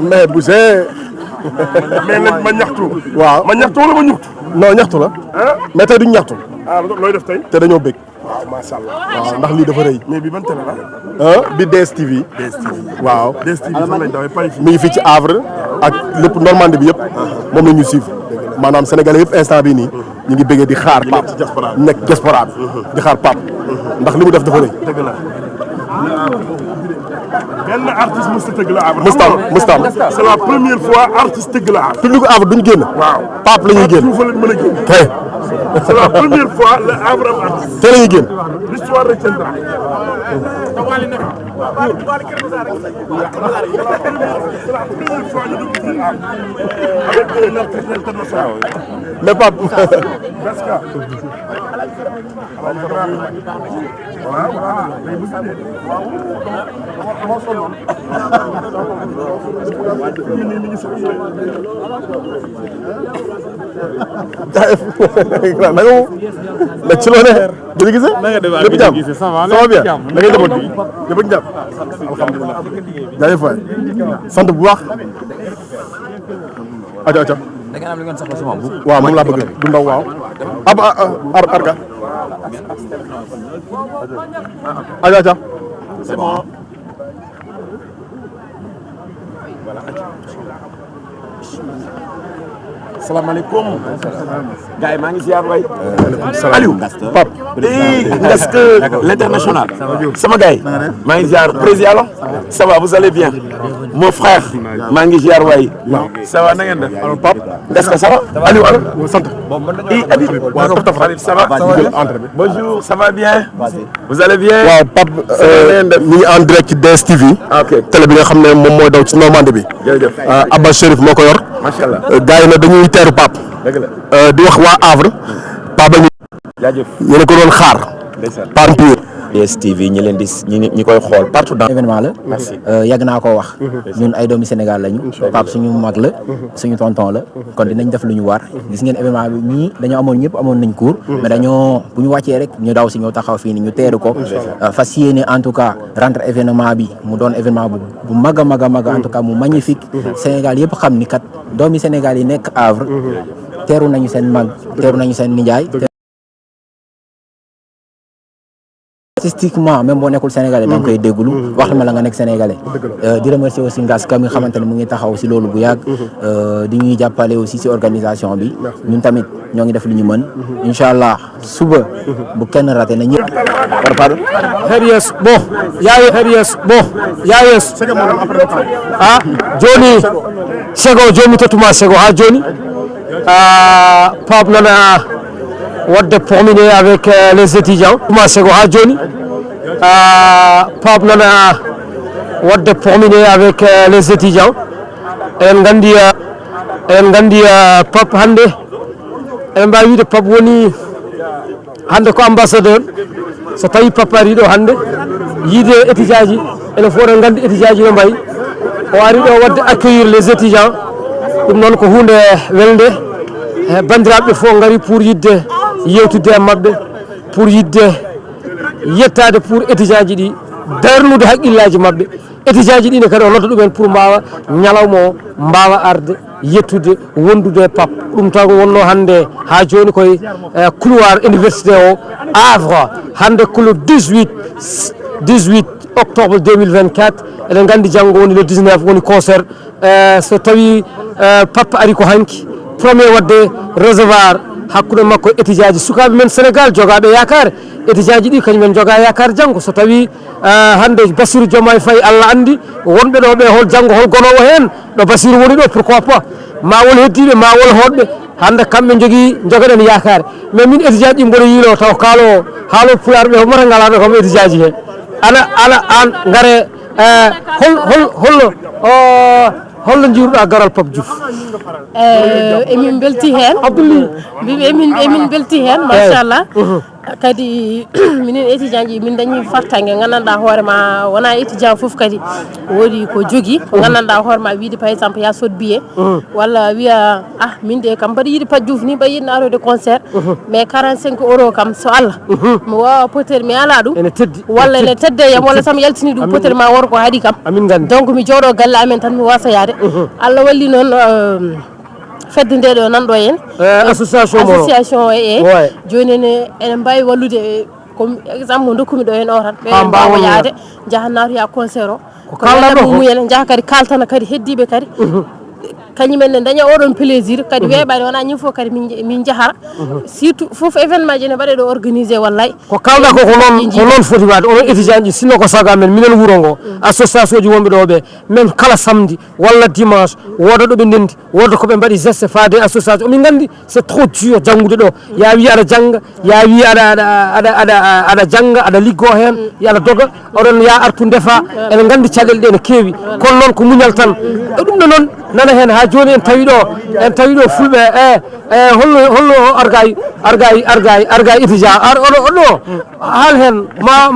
mais bu see. mais nag ma ñaxtu. waaw ma ñaxtu wala ma ñuxtu. non ñaxtu la. mais tey duñ ñaxtu. looy def tey. te dañoo bëgg. waaw macha allah. waaw ndax lii dafa rëy. mais bi ban télé la. bi DSTV. waaw. DSTV fan lañ dawee Paris fii. mi ngi fii ci Havre ak lépp Normandie bi yëpp moom la ñu suivre maanaam sénégalais yëpp instant bii nii ñu ngi bëggee di xaar Pape nekk diaspora bi di xaar Pape ndax li mu def dafa rëy. dëgg la. benn artiste mosut a tëgg la Havre. Moustam c'est la première fois artiste tëgg la Havre. public Havre duñ génn. waaw Pape la ñuy génn. Pape Diouf la mën a génn. tey c'est la première fois le Havre am artiste. tey la ñuy génn. l'histoire retiendra. mais Pape. na ci loo ne. gis nga lépp jàmm ça va bien da ngay demoon bi ñëpp ak jàmm alhamdulilah jaajëf waay sant bu baax. aca da ngeen am li ngeen soxla si moom. waaw moom laa bëgg du ndaw waaw. arga. aca. c'est bon. salaamaaleykum. gars yi maa ngi ziar waay. Aliou Pape. Ngaska l'international. sama gars yi maa ngi ziar président ça va vous allez bien. mon frère. maa ngi ziar waay. ça va na ngeen def. alors Pape. Ngaska ça va. Aliou alors. sant. Habib. ça va. bonjour ça va bien. vous allez bien. waaw Pape ñu ngi en direct ci DSTV. ok télé bi nga xam ne moom mooy daw ci Normandie bi. jërëjëf. Abba Chérif moo ko yor. macha allah. gars yi nag dañuy teeru Pape. dëgg la. di wax waa Havre. Pape ñu. jaajëf. ñu ne ko doon xaar. Pape Pire. DSTV ñi leen di ñi koy xool partout dans événement la. merci yàgg naa koo wax. ñun ay doomi Sénégal lañu. Pape suñu mag la. suñu tonton la. kon dinañ def lu ñu war. gis ngeen événement bi ñii dañoo amoon ñëpp amoon nañ cours. mais dañoo bu ñu wàccee rek ñu daw si ñëw taxaw fii ni ñu teeru ko. fas yéene en tout cas rentre événement bi mu doon événement bu mag a mag a mag en tout cas mu magnifique. Sénégal yëpp xam ni kat doomi Sénégal yi nekk Havre. teeru nañu seen mag teeru nañu seen nijaay. statistiquement même boo nekkul sénégalais da nga koy dégglu wax ma la nga nekk sénégalais di remercier aussi Ngaska mi nga xamante ne mu ngi taxaw si loolu bu yàgg di ñuy jàppale aussi si organisation bi ñun tamit ñoo ngi def lu ñu mën incha allah suba bu kenn raté na ñëpp pardon Herias bon yayes ah joni sego jomi totuma sego ha joni Pape nana wadde promener avec les étudiants commencé ko ha joni Pape nana wadde promener avec les étudiants en gandi Pape hande en mbawi wiide Pape woni hande ko ambassadeur so tawi Pape ari ɗo hande yiide étudiant ji ene fof en gandi étudiant ji no mbayi o ari ɗo wadde accueillir les étudiants ɗum noon ko hunde welde bandiraɓe fof gari pour yidde yewtude e maɓɓe pour yidde yettade pour étudiant ji ɗi darnude haqqillaji maɓɓe étudiant ji ɗi ne kadi o nodda ɗumen pour mbawa ñalawma o mbawa arde yettude wondude e Pape ɗum tan wonno hande ha joni koye couloir université o Havre hande ko le 18 octobre 2024 eɗen gandi janggo woni le 19 woni concert so tawi Pape ari ko hanki premier wadde recevoir hakkude makko étudiant ji sukaɓe men Sénégal jogaɓe yakare étudiant ji ɗi kañumen joga yakare janggo so tawi hande Bassirou Diomaye Faye Allah andi wonɓe ɗo ɓe hol janggo hol gonowo hen ɗo Bassirou woni ɗo pourquoi pas ma wol heddiɓe ma wol hoɗɓe hande kamɓe jogueɗen yakare mais min étudiant ɗi mboɗo yiilo taw kaalo haalo pulaar ɓe mata ngalaɓe comme étudiant ji he ana an gaare holno jiruɗa garal Pape Diouf emin belti hen emin belti hen machallah kadi minen étudiant ji min dañi fartangue gandanɗa hoorema wona étudiant foof kadi woodi ko jogui ko gandanɗa hoorema wiide par exemple ya sod billet walla wiya min de kam mbaɗa yiiɗi Pape Diouf ni mbaɗa yiɗi arode concert mais 45 € kam so Allah mi wawa peut être mi ala ɗum walla ene tedde yam walla sam yaltini ɗum peut être ma woro ko haaɗi kam donc mi jooɗo galle amen tan mi wasa yaade Allah walli noon fedde nde ɗo nanɗo en association joni ene mbawi wallude comme exemple mo dokkumi ɗo hen o tan ɓe mbawa yaade jaaha natoya concert o ko kalɗa mumen jaaha kadi kaltana kadi heddiɓe kadi kañumen ne daña oɗon plaisir kadi weeɓani wona ñin fof kadi min jahara surtout foof événement ji ne mbaɗe ɗo organisé wallay ko kalɗa ko noon foti wade onon étudiant ji sinno ko sago amen minen wuuro ngo association ji wonɓe ɗo ɓe même kala samedi walla dimanche woda ɗoɓe ndendi woda koɓe mbaɗi geste fade association omin gandi c'est trop dur janggude ɗo ya wi aɗa jangga ya wi aɗa jangga aɗa liggo hen yo aɗa doga oɗon ya artu ndefa ene gandi caɗele ɗe ne keewi kono noon ko muñal tan e ɗum ɗo noon nana hen ha joni en tawi ɗo fulɓe holno arga étudiant oɗo haal hen ma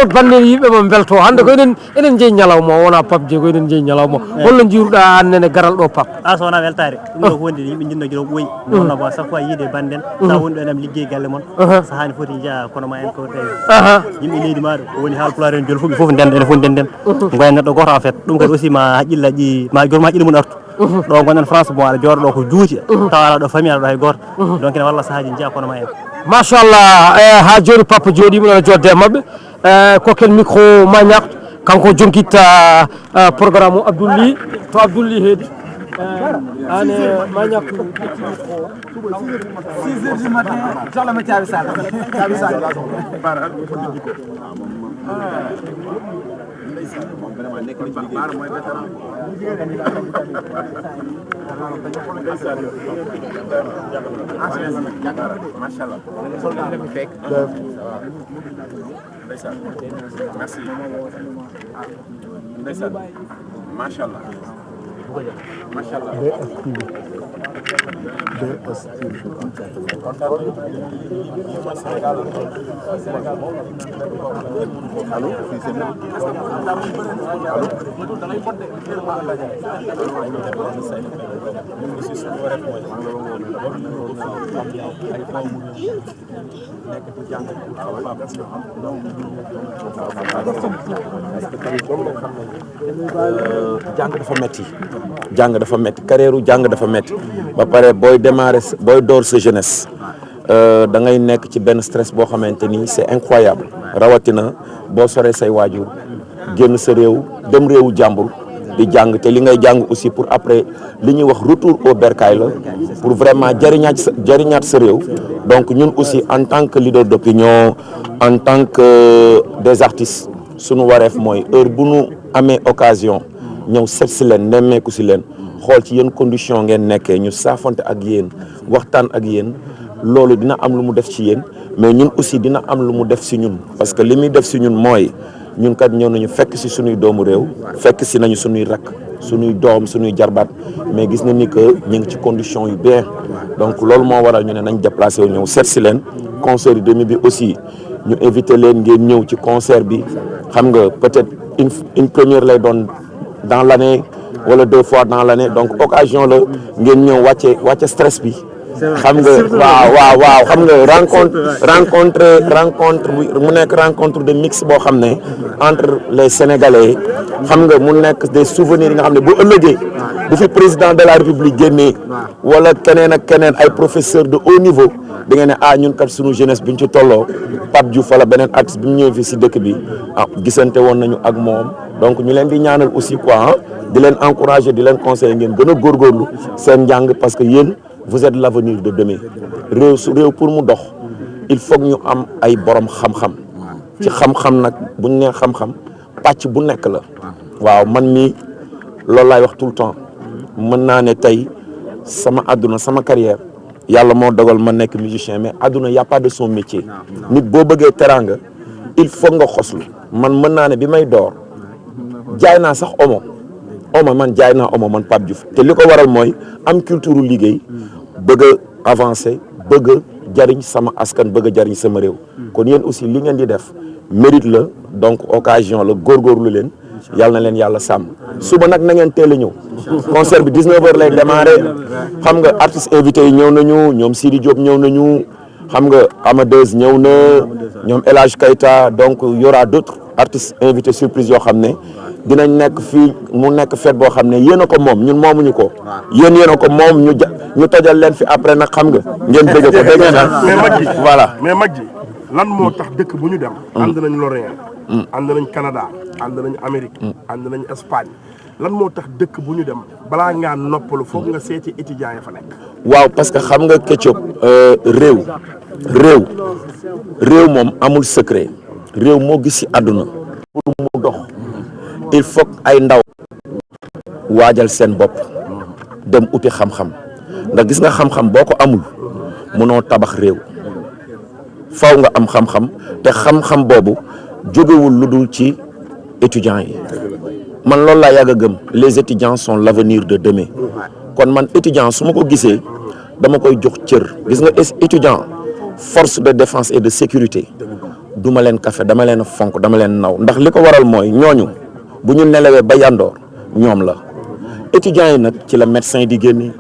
wot bande yimɓe mo belto hande ko enen jeeyi ñalawma wona Pape Dié ko enen jeeyi ñalawma holno jiruɗa annene garal ɗo Pape so wona weltare ɗum ɗo ko wonde yimɓe jinno jiɗo ɓooyi wonno bo chaque fois yiide banden sa woni ɗo enam ligguey galle moon sahani foti jaa kono ma en ko tawi yimɓe leydi maɗo woni haalpulaar en joni fof ɓe foof ndenda ene fof ndenden goyen neɗɗo goto en fait ɗum kadi aussi ma haqqillaji ma joom haqqille mum artu ɗo gonɗen France bon aɗa jooɗo ɗo ko juuti tawa ala ɗo famille aɗa ɗo hay goto donc ene walla sahaji jeeya kono ma en machallah ha joni Pape jooɗima ɗo jodde e mabɓe koken micro ma ñakto kanko jonkitta programme o Abdouli to Abdouli heedi ane ma ñakto 6 heures du matin sohlama caabi sall jàng dafa metti carrière jàng dafa metti ba pare booy démarrer booy door sa jeunesse da ngay nekk ci benn stress boo xamante ni c'est incroyable rawatina boo soree say waajur génn sa réew dem réewu jàmbur di jàng te li ngay jàng aussi pour après li ñuy wax retour au bercail la pour vraiment jariñaat sa réew donc ñun aussi en tant que leader d'opinion en tant que des artistes suñu wareef mooy heure bu nu amee occasion ñëw seet si leen nemmeeku si leen xool ci yenn condition ngeen nekkee ñu saafonte ak yéen waxtaan ak yéen loolu dina am lu mu def ci yéen mais ñun aussi dina am lu mu def si ñun parce que li muy def si ñun mooy ñun kat ñëw nañu fekk si suñuy doomu réew fekk si nañu suñuy rakk suñuy doom suñuy jarbaat mais gis na ni que ñu ngi ci condition yu bien donc loolu moo waral ñu ne nañ déplacé wu ñëw seet si leen concert yu demi bi aussi ñu invité leen ngeen ñëw ci concert bi xam nga peut-être une première lay doon dans l'année wala 2 fois dans l'année donc occasion la ngeen ñëw wàcce stress bi xam nga waaw xam nga rencontre mu nekk rencontre de mix boo xam ne entre les Sénégalais xam nga mu nekk des souvenirs yi nga xam ne bu ëllëgee bu fi président de la République génnee wala keneen ak keneen ay professeurs de haut niveau da ngeen ne ñun kat suñu jeunesse biñ ci tolloo Pape Diouf wala beneen artiste bi mu ñëwee fii si dëkk bi gisante woon nañu ak moom donc ñu leen di ñaanal aussi quoi di leen encourager di leen conseiller ngeen gën a góorgóorlu seen njàng parce que yéen vous êtes l'avenir de demain réew pour mu dox il faut ñu am ay borom xam-xam ci xam-xam nag buñ nee xam-xam pàcc bu nekk la waaw man mii loolu laay wax tout le temps mën naa ne tey sama àdduna sama carrière yàlla moo dogal ma nekk musicien mais àdduna y a pas de son métier nit boo bëggee teraanga il faut nga xoslu man mën naa ne bi may door jaay naa sax omo man jaay naa omo man Pape Diouf te li ko waral mooy am culture liggéey bëgg a avancer bëgg a jariñ sama askan bëgg a jariñ sama réew kon yéen aussi li ngeen di def mérite la donc occasion la góorgóorlu leen yàlla na leen yàlla sàmm suba nag na ngeen teel a ñëw concert bi 19h lay démarrer xam nga artistes invités yi ñëw nañu ñoom Sidi Diop ñëw nañu xam nga Amadeus ñëw na ñoom El Hadj Keita donc y aura d'autres artistes invités surprise yoo xam ne dinañ nekk fii mu nekk fête boo xam ne yéen a ko moom ñun moomuñu ko yéen a ko moom ñu tojal leen fi après nag xam nga ngeen bëgg ko dégg nga mais mag ji voilà mais mag ji lan moo tax dëkk bu ñu dem ànd nañ Lorraine ànd nañ Canada ànd nañ Amérique ànd nañ Espagne lan moo tax dëkk bu ñu dem balaa ngaa noppalu foog nga seeti étudiants yi fa nekk waaw parce que xam nga Ketchup réew moom amul secret réew moo gis ci àdduna pour mu dox il faut ay ndaw waajal seen bopp dem uti xam-xam ndax gis nga xam-xam boo ko amul mënoo tabax réew faw nga am xam-xam te xam-xam boobu jógewul lu dul ci étudiants yi man loolu laa yàgg a gëm les étudiants sont l'avenir de demain kon man étudiant su ma ko gisee dama koy jox cër gis nga étudiant force de défense et de sécurité duma leen kafe dama leen fonk dama leen naw ndax li ko waral mooy ñooñu bu ñu nelawee ba yandoor ñoom la étudiants yi nag ci la médecin di génne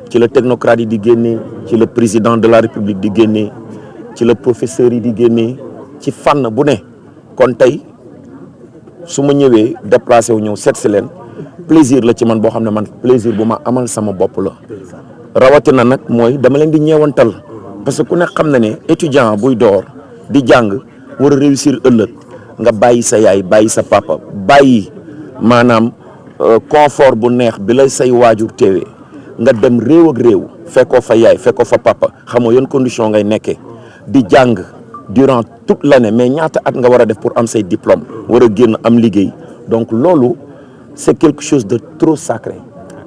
ci la technocrate yi di génne ci la président de la république di génne ci la professeur yi di génne ci fànn bu ne kon tey su ma ñëwee déplacé wu ñëw seet si leen plaisir la ci man boo xam ne man plaisir bu ma amal sama bopp la rawatina nag mooy dama leen di ñeewantal parce que ku ne xam na ne étudiant buy door di jàng war a réussir ëllëg nga bàyyi sa yaay bàyyi sa papa bàyyi maanaam confort bu neex bi la say waajur teewee nga dem réew ak réew fekkoo fa yaay fekkoo fa papa xamoo yan condition ngay nekkee di jàng durant toute l'année mais ñaata at nga war a def pour am say diplôme war a génn am liggéey donc loolu c'est quelque chose de trop sacré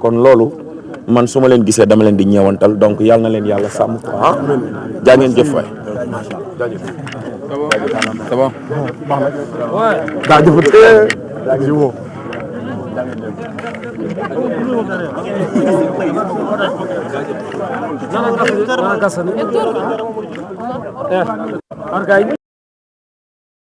kon loolu man su ma leen gisee dama leen di ñeewantal donc yàlla na leen yàlla sàmm ko ah jaa ngeen jëf waay c'est bon. Nana